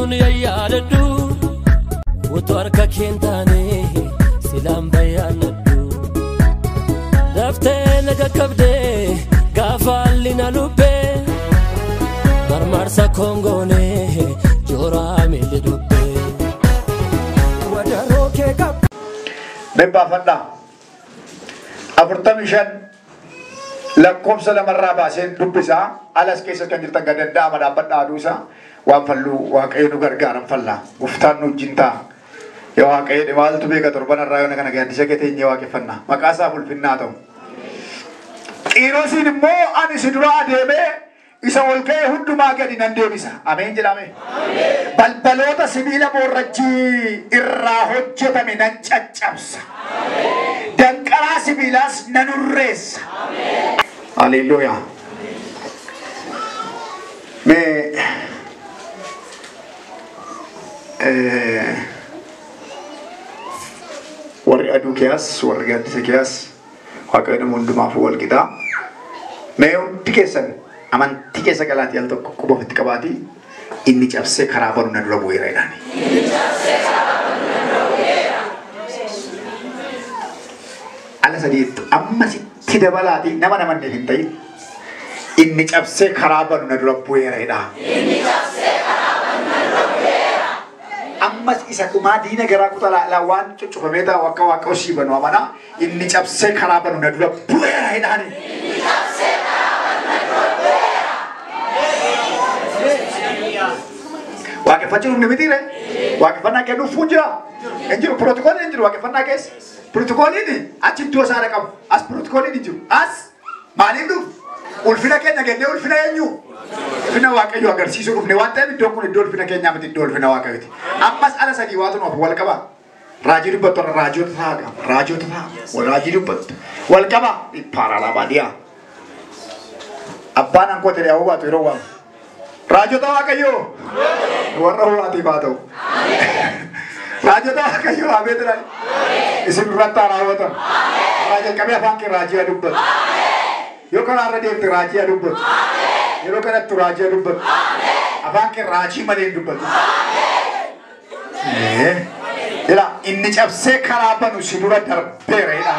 Utuun yaadadhu utuu harka keen taane silaan bayyaanadhu. Daftee na qaqqabdee gaafa haalli na lubbee marmarsa kongoonee jooraa miilli dubbee. Wadaroo kee qab. Dhibbaafadhaa. 45 lakkoofsa lamarraa baaseen dubbisaa. Alas keessa kan jirtan gad danda'ama dhaabbadhaa aduusaa. Waan falluu waaqayyo nu gargaaran fallaa. Gooftaan nu wajjin ta'a. Yaa waaqayyo maaltu beeka torban irraa yoona kana gaaddisa kee teenyee waaqeffannaa. Maqaa isaaf ulfinnaa ta'u. Qiirosiin immoo ani si dura adeemee isa ol ka'e hundumaa gadi nan deebisa. Ameen jedhame. Balbaloota sibiila boorrajjii irraa hojjetame nan caccabsa. Danqaraa sibiilaas nan hurreessa. Haleluuyaa. Mee warri aduu keeyas warri gaaddisa keeyas waaqayyo nama hundumaaf wal qixaa. Mee hundi keessan amantii keessa galaatii al tokko quba ofitti qabaatii inni cabsee karaa banu na dura bu'eera jedhani. Ala sadiitti amma sitti dabalaatii nama namanneef hin ta'in inni cabsee karaa banu na dura bu'eera jedha. Ammas isa dhumaa diina garaa kutaa laa waan cuccufamee taa'u akka waaqa osii banu amanaa inni cabsee karaa banu na dura bu'eera jedhani. Waaqeffachuun humna miti ree? Waaqeffannaa kennuuf fuun jira? Hin jiru. Pirootokooliin hin jiru waaqeffannaa keessa. Pirootokooliin achi iddoo isaa qabu. As pirootokooliin hin jiru. As maaliif dhufu? Ulfina keenya kennee ulfina eenyu? Ulfina Waaqayyoo agarsiisuu dhufne waan ta'eef iddoon kun iddoo ulfina keenyaa miti iddoo ulfina Waaqayyooti. Ammas ala sadii waatu nuuf wal qaba. Raajii dubbattu irra raajota ta'a qaba. Raajota ta'a. Wal raajii dubbattu. Wal qaba. Dhiphaara baadiyyaa. Abbaan ankoo ta'e haa hubaatu yeroo waamu. Raajota Waaqayyoo warra hubaatiif haa ta'u. Raajota Waaqayyoo haa beektan. Isin irratti haa raawwatan. Karaa jalqabee afaan kee raajii haa dubbatu. Yoo karaa irra deemte raajii haa dubbatu. Yeroo kanatti raajii haa dubbatu. Afaan kee raajii malee hin dubbatu. Jedha inni cabsee karaa banu si dura darbeera jedha.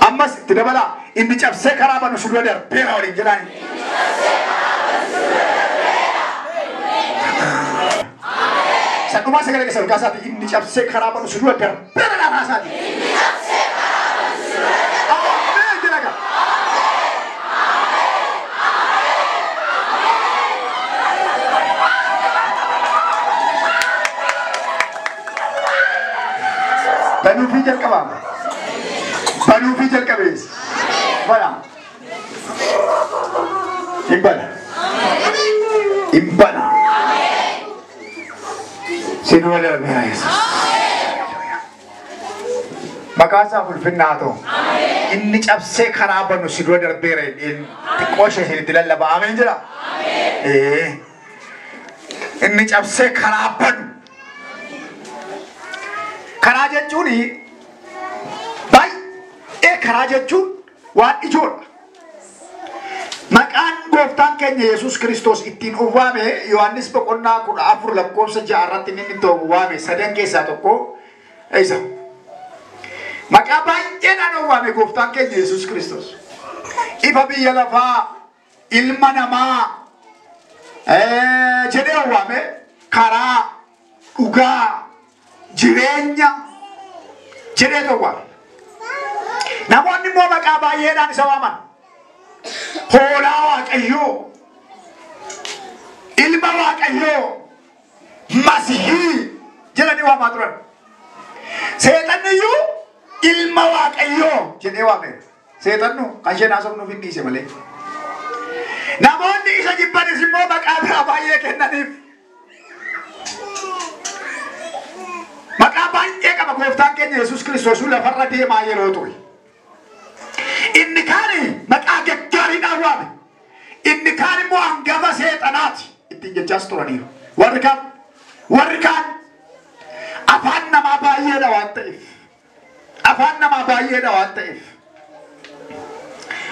Ammas itti dabalaa inni cabsee karaa banu si dura darbeera waliin jedhaani. Sadhumaa sagalee keessa ol kaasaati inni cabsee karaa banu si dura darbeera dhaabaa isaati. Ameen jedha gaa. Banuufii jalqabaa. Banuufii jalqabees. Bana. Hin bana. Hin bana. Si dura darbeera Yesuus. Maqaa isaaf ulfinna haa ta'u. Inni cabsee karaa banu si dura darbeera jedheen xiqqoo ishee isinitti lallaba. Ameen jedha. Inni cabsee karaa banu. Karaa jechuun baay'ee karaa jechuun waan ijoodha. Maqaan gooftaan keenya Yesuus Kiristoos ittiin waame Yohaannis boqonnaa 14 lakkoofsa 6 irratti inni ittiin waame sadan keessaa tokko isa. Maqaa baay'eedhaan waame gooftaan keenya Yesuus Kiristoos. Ifa biyya lafaa ilma namaa jedhee waame karaa dhugaa jireenya jedhee waame. Namoonni immoo maqaa baay'eedhaan isa waaman. Hoolaa Waaqayyoo, ilma Waaqayyoo, Masihii jedhanii waamaa turan. Seexanni iyyuu ilma Waaqayyoo jedhee waame. Seexannu kan isheen haasofnuuf hin dhiise malee. Namoonni isa jibbanis immoo maqaa biraa baay'ee kennaniif. Maqaa baay'ee qaba gooftaan keenya Yesuus Kiristoos lafarra deemaa yeroo ture. Inni kaan maqaa gaggaariidhaan waame. Inni kaan immoo hangafa seexanaati ittiin jechaas turaniiru. Warri kaan afaan namaa baay'eedha waan ta'eef. Afaan namaa baay'eedha waan ta'eef.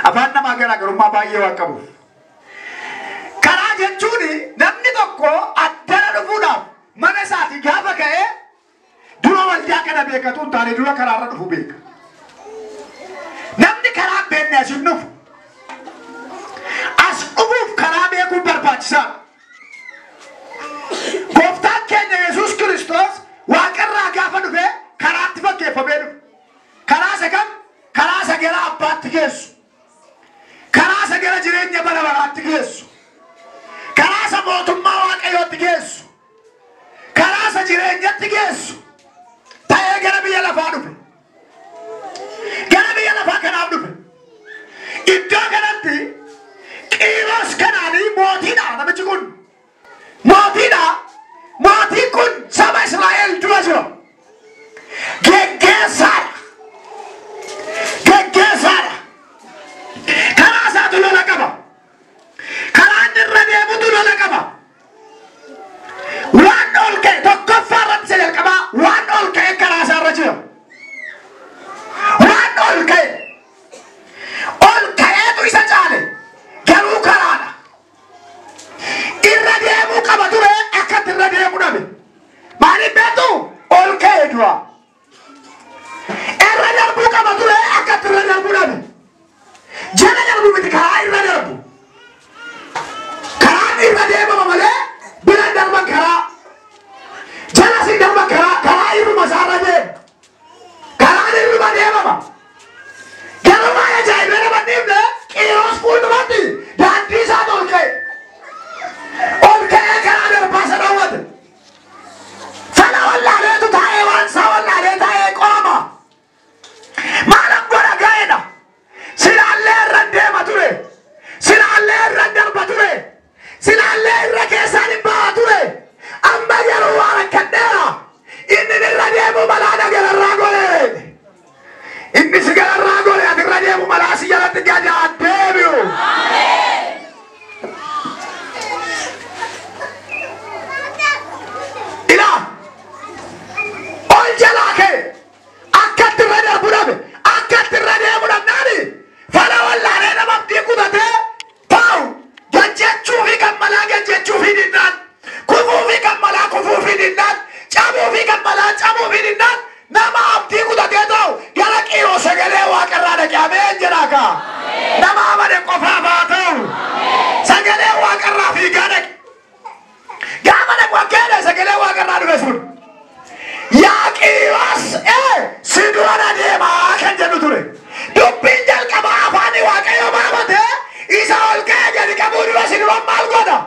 Afaan namaa garaagarummaa baay'ee waan qabuuf. tokko addana dhufuudhaaf mana isaatii gaafa ka'ee dura waldaa kana beekatu hin taane dura karaarra dhufu beeka. Namni karaa hin beekne as hin dhufu. As dhufuuf karaa beekuun barbaachisaadha. Gooftaan keenya Yesuus Kiristoos waaqarraa gaafa dhufe karaatti fakkeeffamee dhufe. Karaa isa kam? Karaa isa gara abbaatti geessu. Karaa isa gara jireenya bara baraatti geessu. Karaa isa mootummaa Waaqayyootti geessu. Karaa isa jireenyatti geessu. Ta'ee gara biyya lafaa dhufe. Gara biyya lafaa kanaaf dhufe. Iddoo kanatti Qiiros kanaanii mootiidha namichi kun. Mootiidha. Mootiin kun saba Israa'el dura jira. Geggeessaadha. Geggeessaadha. Karaa isaatu lola qaba. Karaa inni irra deemutu lola qaba. Waan ol ka'e tokkoffaa irratti isa jalqabaa waan ol ka'e karaa isaa irra jira. Waan ol ka'e. Ol ka'eetu isa caale. Garuu karaadha. Irra deemuu qaba ture akkatti irra deemuu dhabe. Maaliif beektu? Ol ka'e dura. Irra darbuu qaba ture akkatti irra darbuu dhabe. Jala darbuu miti karaa irra darbu. Karaan irra deemama malee bira darban karaa. Jala si darban karaa karaa irruma isaarra deema. Karaan irruma deemama. Garuu maal ajaa'ibee nama dhiibne Qiiros fuulduratti daandii isaa ol ka'e. Ol ka'ee karaa darbaa isa dhowwate. Sana wallaaleetu taa'ee waan isaa wallaalee taa'ee qorama. Maalan godha ga'eedha. Silaallee irra deema ture. Silaallee irra darba ture. Silaallee irra keessaan hin ba'a ture. Amma garuu waan rakkadheera. Inni irra deemu malaa na gararraa godhe. Inni si gararraa godhe ati irra deemu malaa si jalatti gadi haa deebi'u. Ilaa ol jalaa ka'e akkatti irra darbu dhabe akkatti irra deemu dhabnaani fala wallaalee nama abdii kutatee taa'u gajjechuu fi kan malaa gajjechuu fi dinnaan kufuu fi kan malaa kufuu fi dinnaan cabuu fi kan malaa cabuu fi dinnaan nama abdii kutatee taa'u gara Qiiroo sagalee waaqarraa dhaqee ameen jedhaa kaa. Nama amane qofaaf haa ta'u. Sagalee waaqarraa fiigaa dhaqe. Gaafa dhaqu akkeedha sagalee waaqarraa dhufe sun. Yaa Qiiros si dura na deemaa kan jedhu ture. Dubbiin jalqabaa afaan Waaqayyoo baafatee isa ol ka'e gadi qabuu dura si dura maal godha?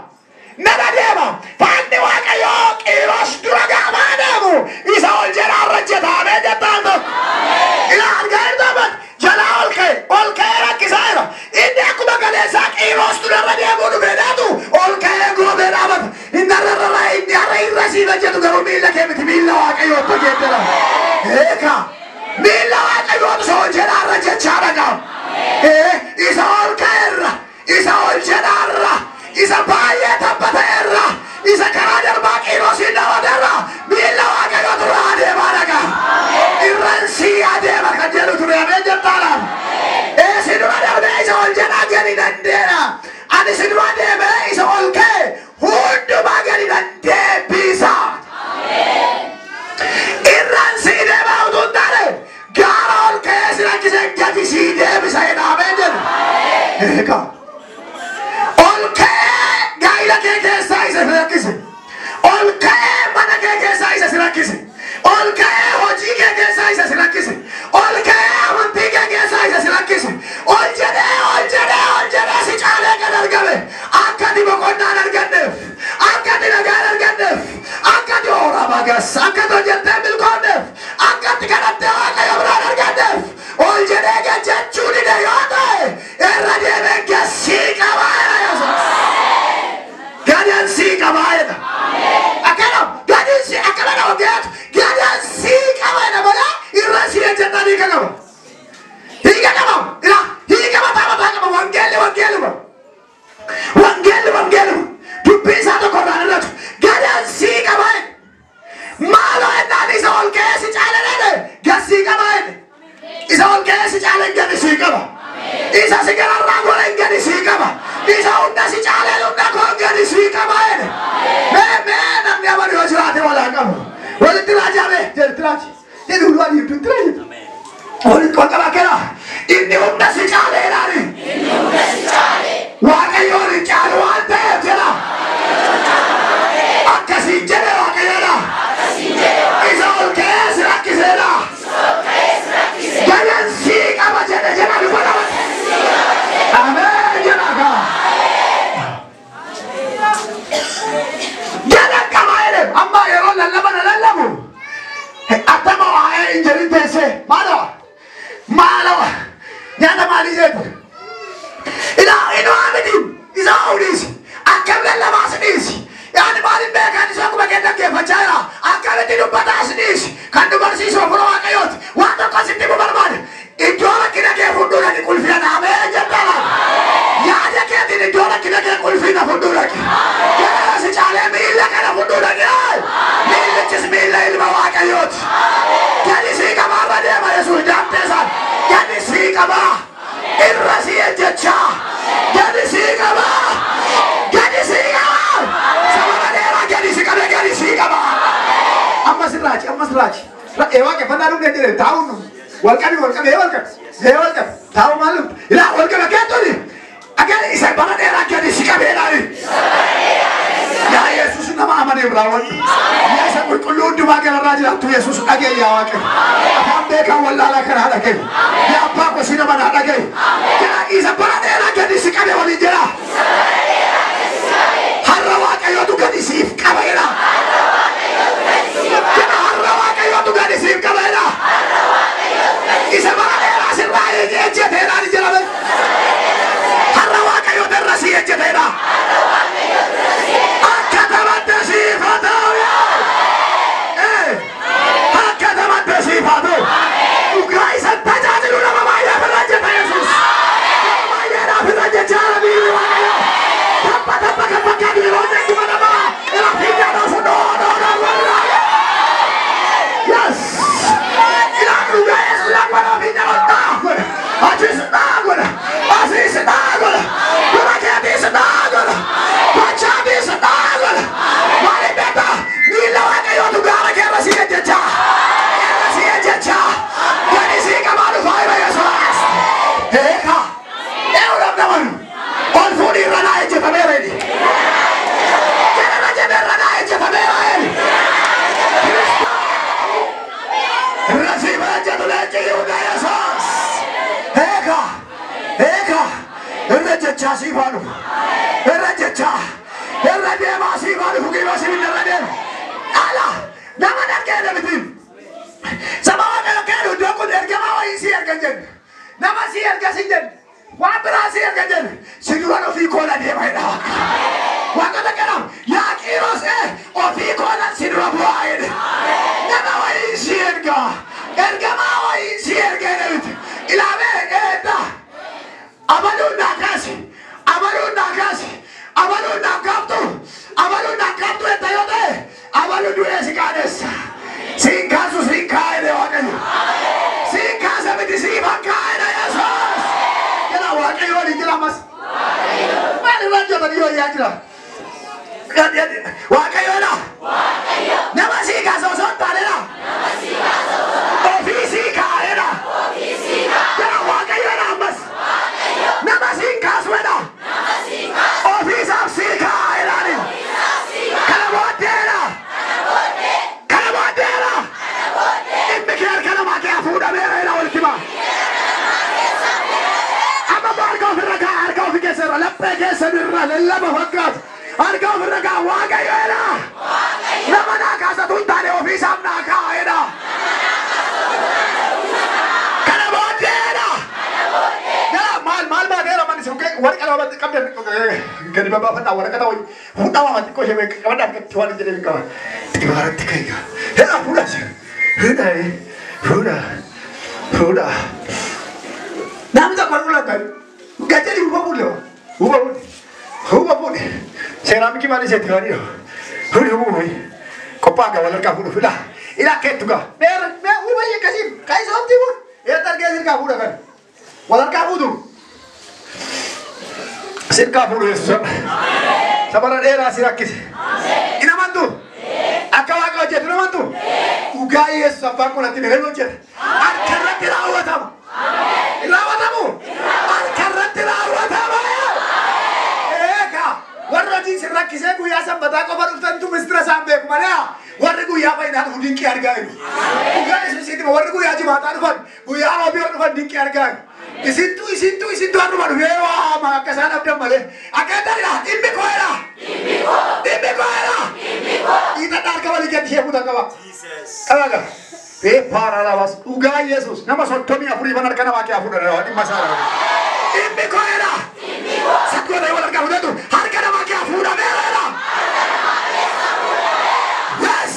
Nana deema. Faanni Waaqayyoo Qiiros dura gaafa adeemu isa ol jedhaa irra jeta ameen jettaan tokko. Ilaa argaa jirtu ammas jalaa ol ka'e rakkisaa jira. Inni akkuma galeessaa Qiiros dura irra deemuu dhufeedhaatu ol ka'ee goobee dhaabata. Inni har'a inni har'a irra siif hojjetu garuu miilla kee miti miilla Waaqayyootti hojjetera. Eeka miilla Waaqayyootu isa ol jedhaa irra jechaa dhaga'a. Isa ol ka'e irra isa ol jedhaa irra isa baay'ee tabba ta'e irra isa karaa darbaa Qiirosiin dhaabate irra miilla Waaqayyootu irra adeemaa dhaga'a. Irran sii adeema kan jedhu ture ameen jettaadhaan. Si dura darbee isa ol jedhaa gadi dandeera. Ani si dura deemee isa ol ka'e hundumaa gadi dandeebisa. Irran sii deemaa utuu hin taane gaara ol ka'ee si rakkisee gadi sii deebisa jedha ameen jedhu. Eegaa. Ol ka'ee gaa'ila kee keessaa isa si rakkise. Ol ka'ee mana kee keessaa isa si rakkise. Ol ka'ee hojii kee keessaa isa si rakkise. Ol ka'ee amantii kee keessaa isa si rakkise. Ol jedhee ol jedhee ol jedhee si caalee kan argame. Akka ati boqonnaa hin arganneef, akka ati nagaa hin arganneef, akka ati horaa bagas, akka ati hojjettee hin milkoofneef, akka ati kadhattee Waaqayyo biraa hin arganneef, ol jedhee gajjechuu dide yoo ta'e irra deemee gassii qabaa jedha Yesuus. Gadan sii qabaa jedha. Akkana gadan sii akkana nama geetu gadan sii qaba jedha malee irra sii ejjennaan hiika qaba. Hiika qaba. Ila hiika mataa mataa qaba wangeelli wangeeluma. Wangeelli wangeeluma. Dubbii isaa tokko irraan irratu gadan sii qaba jedha. Maaloo ennaan isa ol ka'ee si caale jedhe gassii qaba jedhe. Isa ol ka'ee si caale gadi sii qaba. Isa si gararraa godhe gadi sii qaba. Isa hunda si caalee humna koo gadi sii qaba jedhe. Jedhu waan hin tuntire jedhu. Walitti wal qabaa kenna. Inni humna si caaleedhaani. Inni humna si caale. Waaqayyoon hin caalu waan ta'eef jedha. Akkasiin jedhe Waaqayyoodha. Isa ol ka'ee si rakkiseedha. Galan sii qaba jedhe jedha dubbata. Ameen jedha kaa. Galan qaba jedhe amma yeroo lallaba na lallabu. Attama waa'ee hin jedhin teessee maalawa maalawa nyaata maalii jedhu. Ilaa inni miti isa ooliisi akkam lallabaas dhiisi. Yaani maaliin beekan isa akkuma kee dhaggeeffachaa jira. Akkamitti dubbataas dhiisi. Kan nu barsiisu hafuura Waaqayyooti. Waan tokko sitti himuu barbaade. Iddoo rakkina kee fuuldura ni qulfina ameen jedhama. Yaada keetiin iddoo rakkina kee qulfina fuuldura. Gara si caalee miilla kana fuuldura ni. Miillichis miilla ilma Waaqayyooti. Gadi sii qabaarra deema Yesuus daattee isaan. Gadi sii qabaa. Irra sii ejjechaa. Gadi sii qabaa. Gadi sii qabaa. Sababa dheeraa gadi si qabee gadi sii qabaa. Ammas raaji ammas raaji. Waaqeffannaa dhumne jedhe taa'uun nu. Walqabi walqabi ee walqabi ee walqabi taa'u maal dhufte ilaa walqabi keettoni akkan isa bara dheeraa gadi si qabee laali. Yaa Yesuus nama amaneef raawwadhu. Yaa isa qulqulluu hundumaa gararraa jiraattu Yesuus dhaga'i yaa Waaqayyo. Afaan beekaa wallaalaa kanaa dhaga'i. Yaa abbaa kosii nama naa dhaga'i. Yaa isa bara dheeraa gadi si qabe waliin jedha. Har'a Waaqayyootu gadi siif qaba jedha. Jedha har'a Waaqayyootu gadi siif qaba jedha. Isa bara dheeraa sirraa ejjeteedhaan jedhame. Har'a Waaqayyootu irra si ejjeteedha. Akka taphate siif haa ta'u yaa. Akka taphate siif haa ta'u. Dhugaa isa tajaajilu nama baay'eef irra ejjeta Yesuus. Nama baay'eedhaaf irra ejjechaa jira biyyi Waaqayyoo. Tapha tapha kan fakkaatu yeroo ejjuma namaa irra fiigaa dhoofu dhoo dhoo dhoo warra. Yes. Ilaa dhugaa Yesuus akka fiigaa dhaa godha. Achis dhaa godha. Asiis dhaa godha. Dura keetiis dhaa godha. Gochaatiis dhaa godha. Maaliif beektaa? Miilla Waaqayyootu gaara kee irra sii ejjechaa. Irra sii ejjechaa. Gadi sii qabaa dhufaa jira Yesuus. Eekaa. Eewu namni ol fuudhii irra naa ejjetameera inni. Jedhama jedhe irra naa ejjetameera inni. Irra sii ejjetu leenci Yihudaa Yesuus. Eekaa. Eekaa. Irra ejjechaa siif haa dhufu. Irra ejjechaa. Irra deemaa siif haa dhufu qiima sibiila irra deema. Ala nama dhaggeedha miti. Saba Waaqayyo kennu iddoo kun ergamaa wayii sii erga hin jenne. Nama sii erga si jenne. Waan biraa sii erga hin jenne. Si duran ofii koola deema jedha. Waaqota kanaaf yaa Qiiros ofii koola si dura bu'aa jedhe. Nama wayii sii erga. Ergamaa wayii sii erga jedhe miti. Ilaamee eedda. Abaluun naa kaasi. Abaluun naa kaasi. Abaluun naa kaaftu. Abaluun naa kaaftu etta yoo ta'e abaluu du'ee si qaanessa. Siin kaasu siin kaa'e Waaqayyo. Siin kaasa miti siifan kaa'edha Yesuus. Jedha Waaqayyo waliin jira ammas. Maal irra hojjetan yoo iyyaa jira. Waaqayyoodha. Nama sii kaasa osoo hin taanedha. Ofii sii kaa'edha. Jedha Waaqayyoodha ammas. Nama siin kaasuudha. Ofiisaaf sii kaa'edhaani. Kana booddeedha. Kana booddeedha. Dhimmi kee harka namaa kee fuudhameera jedha walitti himaa. Amma harka ofirra kaa'a harka ofii keessa irra laphee keessa irra lallaba fakkaatu. Harka ofirra kaa'a Waaqayyoodha. Nama naa kaasatu hin taane ofiisaaf naa kaa'edha. Kana booddeedha. Jala maal maal baateera manni sun warqa lama qabdan gadi babbaafadhaa waraqata wayii fuudhaa waa xiqqoo ishee qabadhaa harkatti waan jedhee hin qaban. Xibaaratti ka'e. Hedha fuudhaa fuudhaa fuudhaa fuudhaa. Namni tokko fuudhaa gajjadi huba fuudhe huba fuudhe huba fuudhe seeraamikii maal isheetti waan fuudhe huba fuudhe qophaa gaa wal harkaa fuudhu ilaa ilaa keettu gaa meera mee huba akkasiin ka'isoomtii fuudhe eessa argee sirkaa fuudha kan wal harkaa fuudhu. Sirkaa fuudhu Yesuus. Sabara dheeraa si rakkise. Hin amantu? Akka Waaqa hojjetu hin amantu? Dhugaa Yesuus abbaan kun atti meeqa hojjeta? Harka irratti raawwatama. Raawwatamu? Harka irratti raawwatama. Eegaa warra hojii isin rakkisee guyyaa sanbataa qofa dhuftantu mistira isaan beeku malee warri guyyaa fayyinaa dhufu dinqii argaa jiru. Dhugaa Yesuusiitti warri guyyaa jimaataa dhufan guyyaa roobii warri dhufan dinqii argaa jiru. Isintu har'uma dhufee waa akka isaan abdan malee. Akka ta'edha dhimmi koo'edha. Dhimmi koo'edha. Dhiitadha harka walii gadi ishee fuuta qaba. Qaba qaba. Beepaaraalaas dhugaa Yesuus nama 34 ban harka namaa kee fuudhan dhimma isaa dha. Dhimmi koo'edha. Sakkoota wal harkaa fudhatu harka namaa kee fuudhameera. Yes!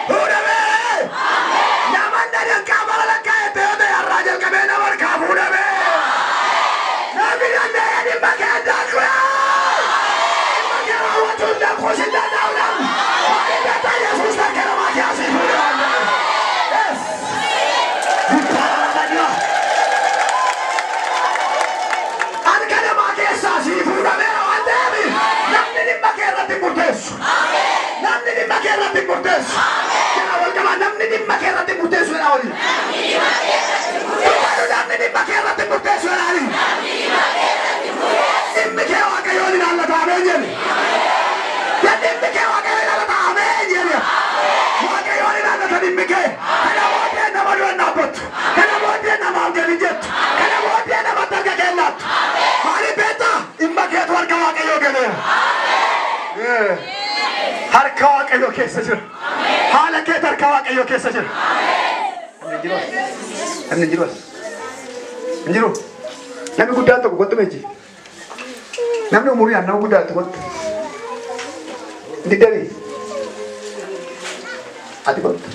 Fuudhamee! Nama danqaa bara lakkaa'e ta'e har'aa jalqabee nama harkaa fuudhamee! Namni danda'ee dhimma kee daakuu! Dhimma kee raawwachuu hin danda'u sin danda'u namni! Maaliif beektaa Yesuus harka namaa kee asii fuudhe waan ta'eef. Yes! Harka namaa keessaa sii fuudhameera waan ta'eef namni dhimma kee irratti murteessu. Namni dhimma kee irratti murteessu. Jedha wal qabaa namni dhimma kee irratti murteessu jedha waliin. Namni dhimma kee irratti murteessu jedha waliin. Dhimmi kee Waaqayyoon ilaallata ameen jedhi. Dhimmi kee Waaqayyoon ilaallata ameen jedhi. Waaqayyoon ilaallata dhimmi kee. Kana booddee nama dura hin dhaabbattu. Kana booddee namaaf gadi jettu. Kana booddee namatti harka kennaattu. Maaliif beektaa? Dhimma keetu harka Waaqayyoo galeera. Harka Waaqayyoo keessa jira. Haala keetu harka Waaqayyoo keessa jira. Namni jiru as. Hin jiru. Namni guddaan tokko kottu meeji. Namni umuriidhaan nama guddaan tokko kottu. Digdami. Ati kottu.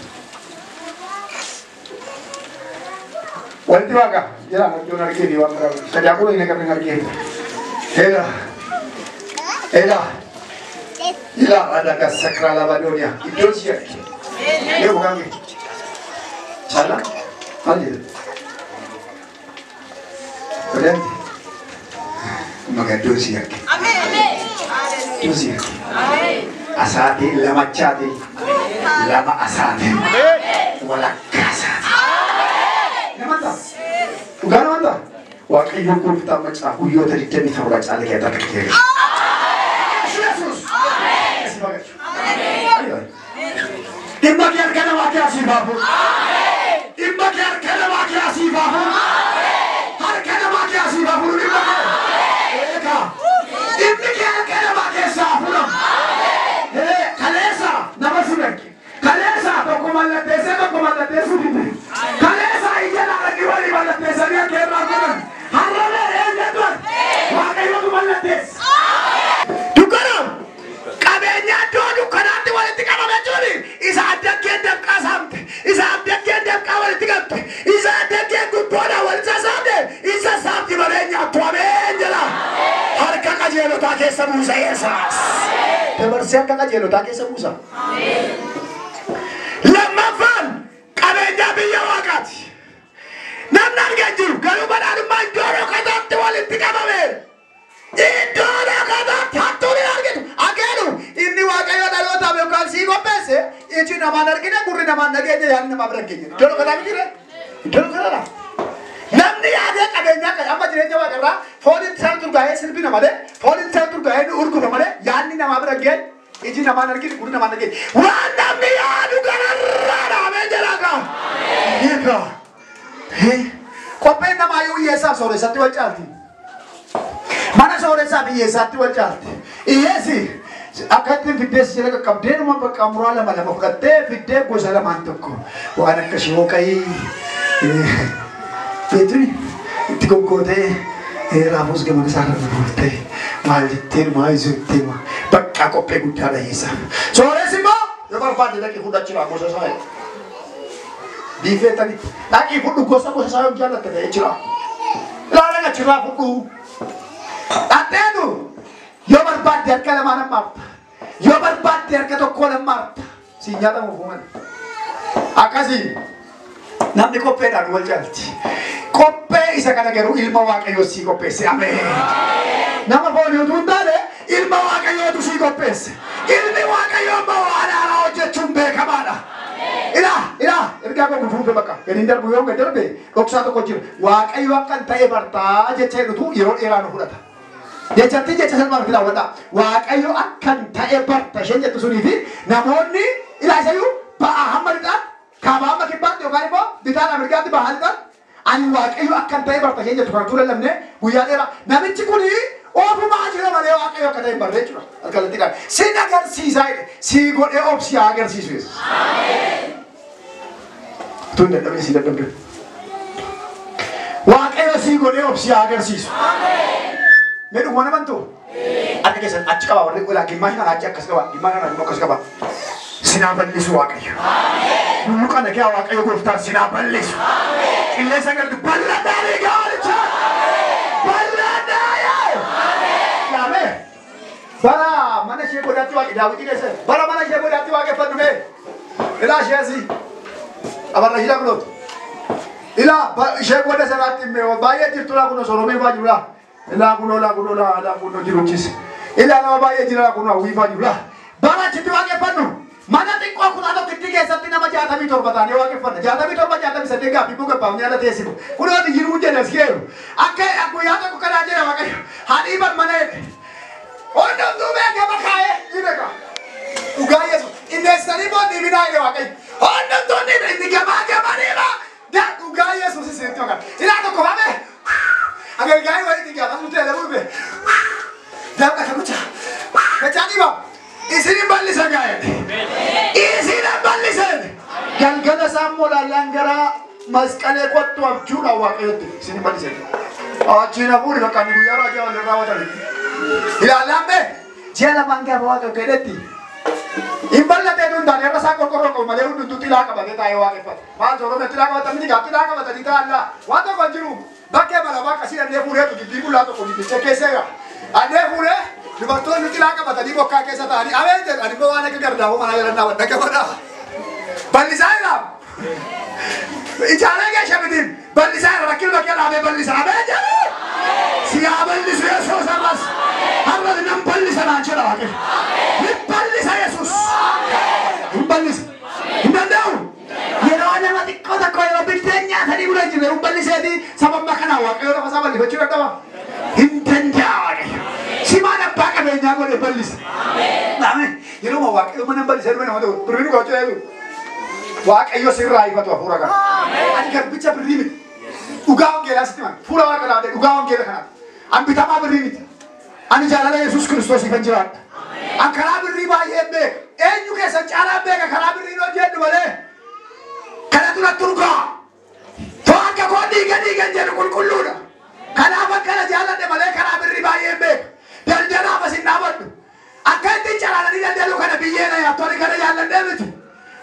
Walitti waaqa. Jira iddoon argee fi waan biraa. Tajaajila hin qabne argee. Eela. Eela. Ila adaka sakrala badonia. Iddoo si arge. Yoo bukaan kee. Chala. Maal jedhu? Odeenti. Maka iddoo si arge. Iddoo si arge. Asaatee lamachaatee. Lama asaatee. Walakkaa asaatee. Nama ta'a. Dhugaa nama ta'a. Waaqayyoon gooftaan macaa guyyoota 27 caalee keessatti akka kee. Yesuus. Dhimma kee harka namaa kee asii baafu. Dhimma kee harka namaa kee asii baafu. Harka namaa kee asii baafu dhimma kee. Eegaa. Dhimmi kee harka namaa keessaa fuudhamu. Kaleessa nama si arge. Kaleessa tokko mallatteessee tokko mallatteessuu dide. Kaleessa ija laaranii walii mallatteessanii akka irraa godhan. Har'a mee eenyutu Waaqayyotu mallatteessa. Dukkana qabeenya iddoo dukkanaatti walitti qabame jechuun isa addaggeen dafqaa saamte, isa addaggeen dafqaa walitti qabte, isa addaggeen gubboodhaan walitti sassaabde, isa saamti malee nyaattu ameen jedha. Harka qajeelotaa keessa buusa Yesuus. Dabarsee harka qajeelotaa keessa buusa. Lammaffaan qabeenya biyya waaqaati. Namni argee jiru garuu badhaadhummaa iddoo dhokataatti walitti qabameera. Iddoo dhokataatti hattuun hin argitu. Akeenu inni Waaqayyo dhalootaaf yookaan sii qopheesse iji namaan argine gurri namaan dhageenye yaadni namaa bira hin geenye. Iddoo dhokataa miti ree? Iddoo dhokataadha. Namni yaadee qabeenyaa qabu amma jireenya waaqarraa fooniin isaan turgaa'ee sirbina malee fooniin isaan turgaa'ee nu urgufa malee yaadni namaa bira hin geenye iji namaan argine gurri namaan dhageenye. Waan namni yaadu kanarraa dhaabee jira kaa. Eegaa. Qopheen namaa yoo hiyyeessaaf sooressatti wal caalti. Mana sooressaa fi hiyyeessaatti wal caalti. Hiyyeessi akka ittiin fiddeessi jala qaqqabdee numa bakka muraa lama lama fudhattee fiddee gosa lamaan tokko waan akka shooqayii beektuni itti goggootee raafuus gama isaa irra gurgurtee maal jettee maa isu jettee bakka qophee guddaadha hiyyeessaaf. Sooressi immoo yoo barbaadde dhaqii fudhachuudhaan gosa isaa jedha. Biifeetanii dhaqii fudhu gosa gosa isaa yoo jaallatte ta'ee jira. Ilaala achirraa fudhu. Dhadheenu yoo barbaadde harka lamaan hammaarta. Yoo barbaadde harka tokkoon hammaarta. Siin nyaatamuuf uuman. Akkasii namni qopheedhaan wal caalti. Qophee isa kana garuu ilma Waaqayyoo sii qopheesse. Ameen. Nama foonii utuu hin taane ilma Waaqayyootu sii qopheesse. Ilmi Waaqayyoo immoo waan haaraa hojjechuun beekamaadha. Ilaa ergaa koo gufuufe bakka gadi darbu yoo gadi darbe dhoksaa tokko jira. Waaqayyo akkan ta'e bartaa jecha jedhutu yeroo dheeraa nu fudhata. Jechatti jecha salphaatti daawwadha. Waaqayyo akkan ta'e barta isheen jettu sunii fi namoonni ilaa isayyuu ba'aa hamma lixaatti kaabaa hamma kibbaatti yookaan immoo bitaan mirgaatti ba'aa lixaatti ani waaqayyo akkan ta'e barta isheen jettu kan lallabne guyyaa dheeraa. Namichi kuni ofumaa jira malee waaqayyo akka ta'e hin barre jechuudha. Alkallattiidhaan sin agarsiisaa jedhe si godhee obsi haa agarsiisu Yesuus. Tun dadhabee si dadhabde. Waaqayyo si godhee obsi haa agarsiisu. Mee dhuguma namantu? Harka keessan achi qabaa warri olaa gimmaasha kana achi akkas qabaa gimmaasha kana akkas qabaa. Sinaa bal'isu Waaqayyo. Lulluqa kee Waaqayyo gooftaan sinaa bal'isu. Qilleensa galtu bal'adhaa gaaricha. Bal'adhaa yaa. Yaame. Bara mana ishee godaatti waaqe daawwitii keessa bara mana ishee godaatti waaqeffadhu mee. Ilaa ishee asii. Abarra ishee kunuutu. Ilaa ishee goda sanaatti baay'ee jirtu laa kunoo soromee fa'aa jiru laa. Ilaa kunoo laa kunoo laa laa kunoo jiruchis. Ilaa nama baay'ee jira laa kunoo hawwii fa'aa jiru laa. Bara achitti waaqeffannu. Mana xiqqoo kutaa tokkitti keessatti nama 67 taanee waaqeffanna. 67 68 gaaffii bu'u gabbaafnee ala teessimu. Kunooti jiruu jedhe as geeru. Akka guyyaa tokko kanaa jedha Waaqayyo. Haadhiiban mana jedhe. Hundumtuu beekama kaa'ee ni beeka. Dhugaa Yesuus. Inneessanii moo dhiibinaa jedhe Waaqayyo. Hundumtuu ni inni gamaa gamaniiba. Dhugaa Yesuus isinitti maqaa. Ilaa tokko baame. Agalgaa'ii walitti gaafa nuti jedhamu dhufe. Daawqa kamucha. Kachaa dhiiba. Isin bal'isa gaa'e. Isin bal'isa. Galgala saammoo laallaan gara masqalee kottu abjuudha Waaqayyotti. Isin bal'isa. Achiin hafuuri bakka inni guyyaa raajaa wal raawwatan. Ilaallaan bee ji'a lamaan gaafa Waaqa jedhetti. Hin bal'atee tun taane irra isaa qorqorroo qabu malee hundumtuu xilaa qabatee taa'ee waaqeffata. Maal soorome xilaa qabatan miti gaa xilaa qabatanii taa'allaa. Waan tokko hin jiru. Bakkee mala waaqa si dhannee fuudheetu dubbii bullaa tokko dubbicha keessa jira. Dhannee fuudhee dubartoonni xilaa qabatanii bokkaa keessa taa'anii ameen jedhu ani immoo waan akka gardaafuu manaa jedhan dhaabadha qabadha. Bal'isaa jira. Ijaaree geesha mitiin bal'isaa jira rakkina bakkee dhaabee bal'isaa ameen jedhu. Si haa bal'isu Yesuus har'as. Har'as nan bal'isa naan jedha Waaqayyo. Hin bal'isa Yesuus. Hin bal'isa. Hin danda'u. Yeroo nama xiqqoo tokko yeroo biddeen nyaatanii bula jirre hin bal'iseeti sababa kanaa Waaqayyo lafa isaa bal'ifachuu dadhaba. Hin danda'a Waaqayyo. Simaan abbaa qabeenyaa godhe bal'isa. Ameen. Yeroo Waaqayyo mana bal'isee dhufe nama ta'u birrii dhugaa hojjetu. Waaqayyo sirraa ifatu hafuura kana. Ani garbicha birrii miti. Dhugaa wangeelaa sitti hima. Fuula Waaqa dhaabdee dhugaa wangeela kanaati. Ani bitamaa birrii miti. Ani jaalala Yesuus Kiristoosiif hin jiraadha. Ani karaa birrii baay'een beeka. Eenyu keessan caalaa beeka karaa birrii hojjedhu malee. Kana duratti urgaa. To'akka koo dhiiga dhiigan jedhu qulqulluudha. Kanaaf akkana jaalladhe malee karaa birrii baay'een beeka. Daldalaaf as hin dhaabadhu. Akka ittiin calaalanii daldaluu kana biyyee na yaabtu ani kana jaalladhee miti.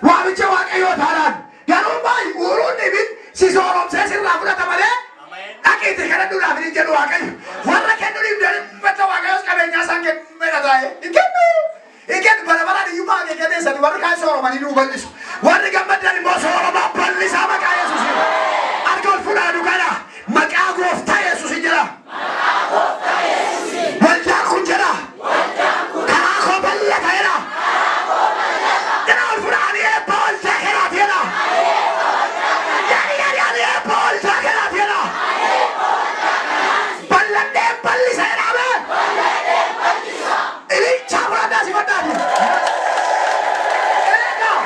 Waamicha Waaqayyoo taanaan garuu baay'ee uuruun dhibin si sooromsee sirraa fudhata malee dhaqiitii kana duudhaaf hin jedhu Waaqayyo. Warra kennu dhiibdee Waaqayyoos qabeenyaa isaan kennu taa'ee hin kennu. Hin kennu bara baraan iyyuu baay'ee kenneessani warri kaan sooromanii nuu bal'isu. Warri gammadan immoo sooromaa bal'isaa maqaa Yesuusiin. Harka ol fuudhaa kana maqaa gooftaa Yesuusiin jedha. Waldaan kun jedha. Karaa koo bal'ata jedha. Jedha ol fuudhaa ani eebba waldaa kanaati jedha. Jedhi jedhi ani eebba waldaa kanaati jedha. Bal'adhee bal'isa jedha ameen. Ililchaa fudhadhaa si fadhaati. Eegaa.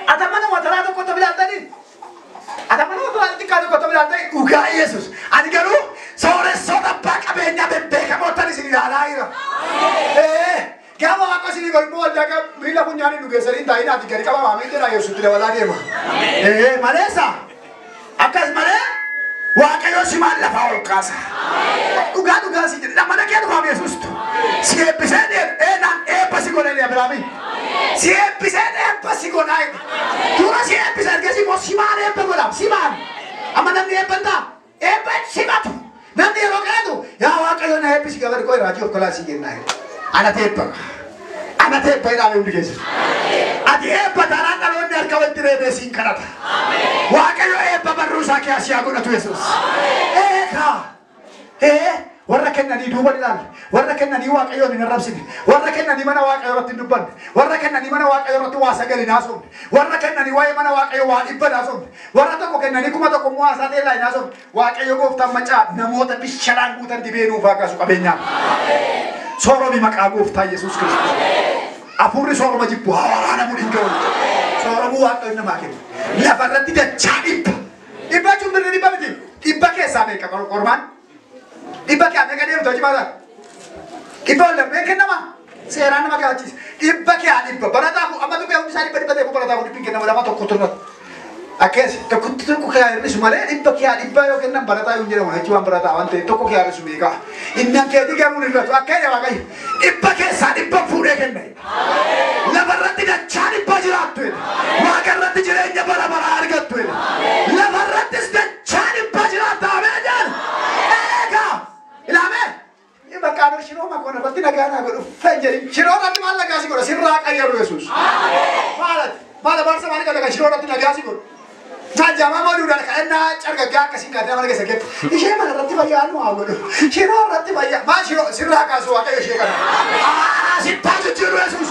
Atamana wataraa tokko bilaaltanii. Atamana wataraa xiqqaa tokko bilaaltanii dhugaa Yesuus. Ani garuu sooressoota abbaa qabeenyaa bebbeekamoo isin ilaalaa jira. Gaafa Waaqa isinii godhu waldaa miila funyaanii nu geessanii taa'in ati gadi qabama ameen jedha Yesuutti dabalaa deema. Maleessa akkas malee Waaqayyo simaan lafaa ol kaasa. Dhugaa dhugaa si jedha mana kee dhufaaf Yesuustu. Si eebbisee naan eebba si godhee Abiraamii. Si eebbisee eebba si godhaa. Dura si eebbisa ergasii immoo simaan eebba godhaaf simaan. Amma namni eebba hin ta'a. Eebba simatu. Namni yeroo kadhatu yaa Waaqayyo na eebbisi gabari koo raajii of kalaasii jennaa. Ana teebba. Ana teebba jedhaa hundi keessa. Ati eebba taanaan dhaloonni harka walitti reebee siin kadhata. Waaqayyo eebba barruu isaa kee asii haa godhatu Yesuus. Eegaa. Warra kennanii duuba ilaalle, warra kennanii Waaqayyoon hin arrabsine, warra kennanii mana Waaqayyoo irratti hin dubbanne, warra kennanii mana Waaqayyoo irratti waa sagal hin haasofne, warra kennanii waa'ee mana Waaqayyoo waa dhibba hin haasofne, warra tokko kennanii 1000 immoo haasaa teellaa hin haasofne. Waaqayyo gooftaan macaa namoota bishalaan guutan dibee nuuf haa kaasu qabeenyaa. Sooromi maqaa gooftaa Yesuus Kiristoos. Hafuurri sooroma jibbu haa waraanamu hin ga'u. Sooromuu Waaqayyoon namaa kenna. Lafarratti dachaa dhibba. Dhibba jechuun birrii dhibba miti. Dhibba keessaa meeqa qormaan? Dhibba kee meeqa deemtu hojii maataa? Dhibba ol meeqa kennama? Seeraan nama gaafachiisa. Dhibba kee dhibba. Barataa amma tuqee hundi isaa dhibba dhibba ta'e barataa dhibbi kennamu lama tokko turre. Akkas tokkotti tokko kee hir'isu malee dhibba kee dhibba yoo kennan barataa yoo jedhamu jechuun waan barataa waan ta'eef tokko kee hir'isu meeqa? Inni keetii garuu hin hir'atu. Akka jedha Waaqayyo dhibba keessaa dhibba fuudhee kenna. Lafarratti dachaa dhibba jiraattu. Waaqarratti jireenya bara baraa argattu. Lafarrattis dachaa dhibba jiraatta. Ameen jedhan. Eegaa. Ilaame. Maqaan shiroo makoon irratti nagaa naa godhu. Fenjeri. Shiroo irratti maal nagaa si godha? Sirraa qayyaru Yesuus. Maalat? Maal abaarsa maalii godha? Shiroo irratti nagaa si godhu. Tajaajila maduudhaan kadhannaa cargaggaa akkasiin kaatee mana keessa geettu. Ishee mana irratti fayyaa nu haa godhu. Shiroo irratti fayyaa. Maal shiroo sirraa kaasu Waaqayyo ishee kana. Sittaa jijjiiru Yesuus.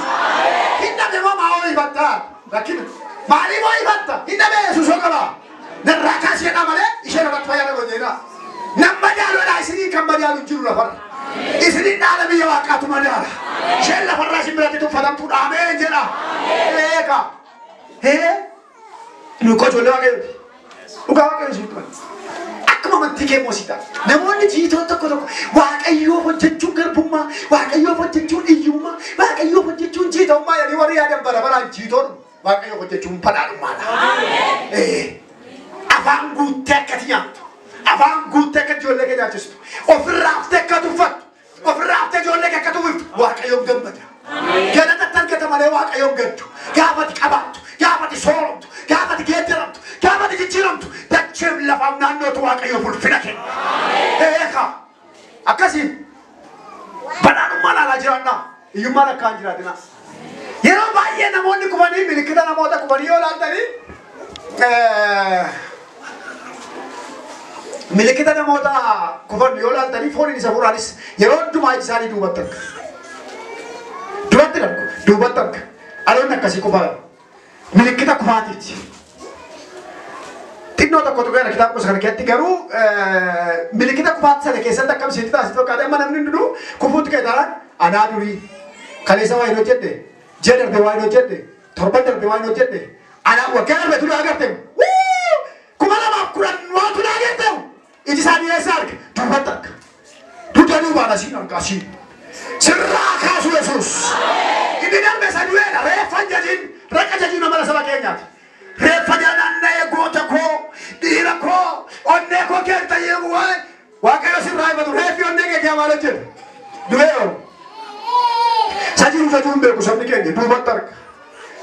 Hin dhabne moo maa ho'ifatta? Rakkina. Maaliif ho'ifatta? Hin dhabne Yesuus hoo qaba. Narraa kaasi jedhaa malee ishee irratti fayyaa na godhu jedhaa. Nama madaaluudha isinii kan madaalu jiru lafarra. Isiniin dhaala biyya Waaqaatu madaala. Isheen lafarraa isin biratti tuffatamtuudha. Ameen jedha. Eegaa. Hee. Nu ijoollee Waaqayyooti. Dhugaa Waaqayyoo isinitti hima. Akkuma amantii kee moosita. Namoonni jiitoon tokko tokko Waaqayyoof hojjechuun garbummaa, Waaqayyoof hojjechuun hiyyummaa, Waaqayyoof hojjechuun jiitommaa jedhanii warri yaadan bara baraan jiitoon Waaqayyoof hojjechuun badhaadhummaadha. Afaan guuttee akkati nyaattu. Afaan guuttee akka ijoollee kee nyaachistu. Ofirraa haftee akka tuffattu. Ofirraa haftee ijoollee kee akka tuffiftu. Waaqayyoon gammada. Galata argata malee Waaqayyoon gaddu. Gaafati qabaattu, gaafati sooromtu, gaafati geeddaramtu, gaafati jijjiiramtu, dacheen lafaaf naannootu Waaqayyoof ulfina kenna. Eegaa. Akkasii badhaadhummaa ilaalaa jiraannaa. Hiyyummaan akka hin jiraatinaa. Yeroo baay'ee namoonni kufanii milikita namoota kufanii yoo ilaaltanii milikita namoota kufan yoo ilaaltanii fooniin isa furaanis yeroo hundumaa iji isaanii duubatti arga. Duratti darbu, duubatti arga. Dhaloonni akkasii kufaa. Milikita kufaatiiti. Xinnoo tokkotu gara kitaaba gosa kana keessatti garuu milikita kufaati sana keessatti akkam isheetti taasisu fakkaate amma namni hundinuu kufuutti ka'e taanaan anaa durii kaleessa waa hin hojjedhe, ji'a darbe waa hin hojjedhe, torban darbe waa hin hojjedhe, anaa waggaa darbe tulaa agarteemu. 2010 waa tulaa agarteemu. Iji isaanii eessa arga? Duubatti arga. Dugda duubaan asiin arga asiin. Sirraa kaasu Yesuus. Inni darbe isa du'eedha. Reeffa hin jajiin, raqa jajiin amala saba keenyaati. Reeffa naanna'ee goota koo, dhiira koo, onnee koo keessa yeeku waa'ee Waaqayyo sirraa himatu. Reeffi onnee kee maal hojjeta? Du'ee Isa jiru isa jiru beeku sabni keenya duubatti arga.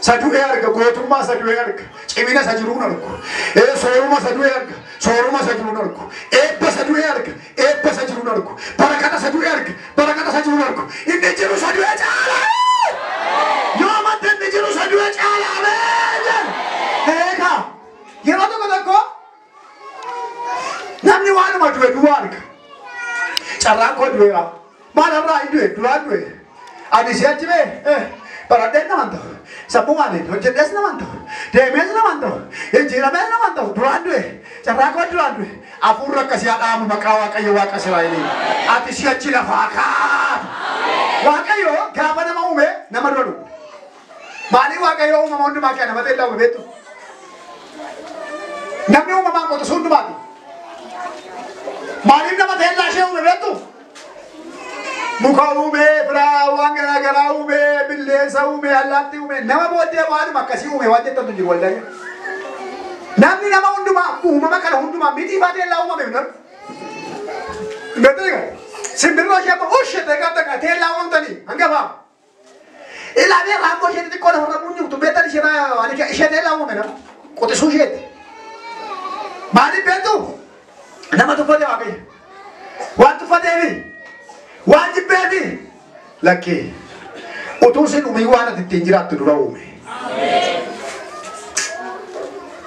Isa du'ee arga, gootummaa isa du'ee arga, cimina isa jiruun argu, sooruma isa du'ee arga, sooruma isa jiruun argu, eebba isa du'ee arga, eebba isa jiruun argu, barakata isa du'ee arga, barakata isa jiruun argu. Inni jiru isa du'ee caala. Yoo amante inni jiru isa du'ee caala. Ameen. Eegaa yeroo tokko tokko namni waanuma du'e duwwaa arga. Carraan koo du'eera. Maal har'aa hin du'e duraan du'e. Ani si'achi bee baradheen naman ta'u. Sammuu maaliin hojjedhees naman ta'u. Deemees naman ta'u. Jijjiiramees naman ta'u. Duraan du'e. Carraan koo duraan du'e. Hafuurri akkasii haa dhaamu maqaa Waaqayyo Waaqa Israa'elii. Ati si'achi lafaa kaatu. Waaqayyo gaafa nama uume nama dura dhume. Maaliif Waaqayyo uumama hundumaa kee nama ta'e uume beektu? Namni uumamaan qotisuu hundumaati. Maaliif nama ta'e ishee uume beektu? Muka uume, firaa waan garaa garaa uume, billeensa uume, allaattii uume, nama booddee waanuma akkasii uume waan jettantu jiru wallaahi. Namni nama hundumaa uumama kana hundumaa miti baatee laa uumame hin Beektu simbirroo ishee amma ushee ta'e qabda ta'e laa uumamtanii hanga fa'a. Ilaalee raammoo ishee xixiqqoo lafarra munyuutu beektan ishee ishee ta'e laa uumame nama qotisuu isheeti. Maaliif beektu? Nama tuffatee Waaqayyo. Waan tuffateefi waan jibbeefi lakkee utuu isin uumii waan ati ittiin jiraattu dura uume.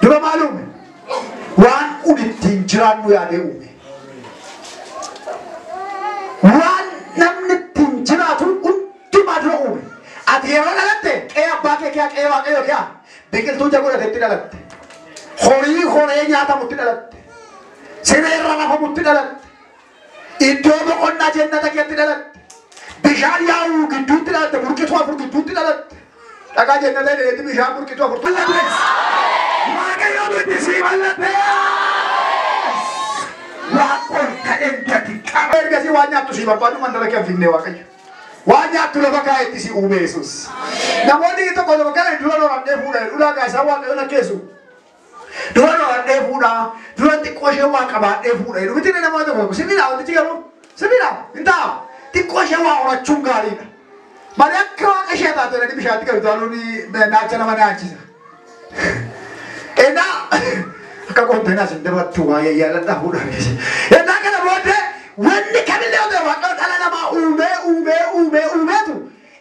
Dura maal uume? Waan un ittiin jiraannu yaadee uume. Ati yeroo dhalatte qe'ee abbaa kee kee qe'ee waaqayyoo kee biqiltuu ija godhatetti dhalatte. Horii horee nyaatamutti dhalatte. Siree irra rafamutti dhalatte. Iddoo boqonnaa jennata keetti dhalatte. Bishaan yaa'u gidduutti dhalatte. Burqituu 4 gidduutti dhalatte. Dhagaa jennata jedhetti bishaan burqituu 4. Waaqayyoon itti sii mallattees. Waaqoon ta'een gati qaba. Ergasii waan nyaattu sii barbaadu mandara kee hin figne Waaqayyo. Waan nyaattu lafa kaa'etti si uume Yesuus. Namoonni tokko tokko kana dura loradhee fuudha. Ulaagaa isaa Waaqayyoon akkeessu. Dura loradhee fuudha. Dura xiqqoo ishee waa qabaadhee fuudha. Miti namoonni tokko tokko sirriidha wantichi garuu sirriidha hin ta'a. Xiqqoo ishee waa horachuun gaariidha. Malee akka waaqa ishee taatu jedhanii bishaatti gadi utaaluun naacha nama nyaachisa. Ennaa akka konteenaa isin dabattu waa'ee yaaladhaa fuudha. Ennaa kana booddee wanni kamillee yoo ta'e Waaqayyo dhala namaa uumee uumee uumee uumeetu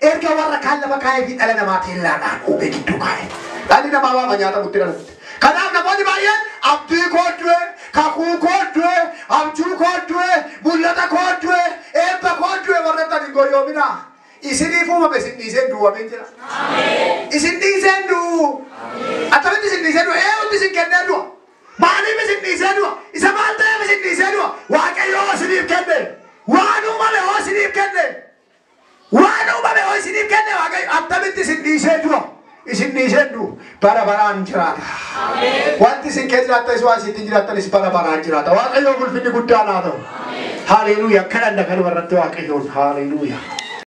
erga warra kaan lafa kaa'ee fi dhala namaa teellaadhaan uumee gidduu kaa'e. Dhalli namaa waama nyaatamutti dhalatte. Kanaaf namoonni baay'een abdii koo du'e, kakuu koo du'e, abjuu koo du'e, mul'ata koo du'e, eebba koo du'e warra ta'an hin goyyoominaa. Isiniif uumame isin dhiiseen duwwameen jira. Isin dhiiseen du'u. Akkamitti isin dhiisee du'a? Eenyutti isin kennee du'a? Maaliif isin dhiisee du'a? Isa maal ta'eef isin dhiisee du'a? Waaqayyo isiniif kenne. Waan uumame hoo isiniif kenne. Waan uumame hoo isiniif kenne Waaqayyo akkamitti isin dhiisee du'a? Isin dhiisee du'u bara baraan jiraata. Wanti isin keessa jiraattanis waan isin ittiin jiraattanis bara baraan jiraata. Waaqayyo ulfinni guddaan haa ta'u. Haleluuyaa. Kadhanna kanuma irratti Waaqayyoon. Haleluuyaa.